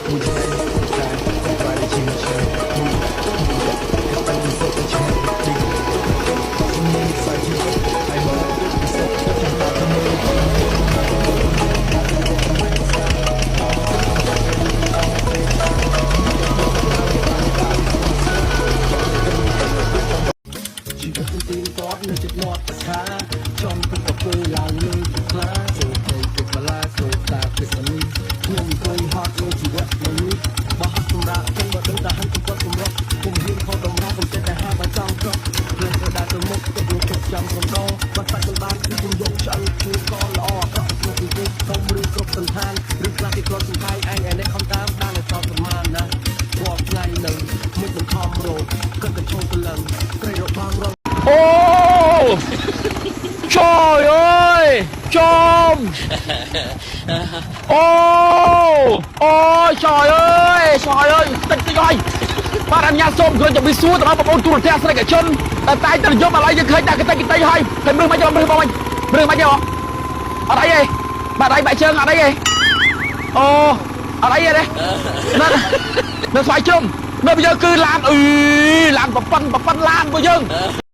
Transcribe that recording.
មួយថ្ងៃខែបែរជាឆ្នាំមួយមួយតែសុខឆ្ងាញ់ទីមានសាច់ជីវិតហើយមកពិសេសចាំតាទៅមើល ជីវិតទីគាត់នៅចិត្តមាត់ប្រឆាចង់ទឹកកាហ្វេឡើងលើខ្លាសូទៅទឹកបន្លាសូតាទឹកនេះខ្ញុំអង្គុយហត់លើជីវិតនៅនេះបើហត់សម្រាប់ចឹងបើដឹងតែហិនកំពត់សម្រុកគុំហ៊ានខុសតម្រង់គុំចិត្តតែហាបើចង់ក្រក់ខ្លួនទៅដើរទៅមុខទុកលោកទុកចាំកំដរបើសាច់មិនបានគឺគុំយកឆ្អឹងជួកល្អអាក្រក់ក្នុងពីទេធំឬគ្រប់សន្តានឬខ្លះគេគ្រាន់សំផាយឯងឯនេះខំតាមដានឲ្យសល់ប្រមាណណារាល់ថ្ងៃនៅមិនបង្ខំរោគគិតកញ្ឆោកលឹងត្រីរបងរង Ô, trời ơi, chôm. អូអូtrời ơi, trời ơi, តិចតិចហើយបាទអញ្ញាសូមគ្រាន់តែវិសួរទៅដល់បងប្អូនទូរទស្សនិកជនតែតែទៅយប់ឥឡូវយើងឃើញតែកតិចកតិចហើយឃើញមើលមិនមើលបងមើលមិនទេបងអត់អីទេបាទអីបាក់ជើងអត់អីទេអូអត់អីទេនៅនៅស្វាយជ្រុំនៅយើងគឺឡានអឺឡានប្រប៉ុនប្រប៉ុនឡានរបស់យើង។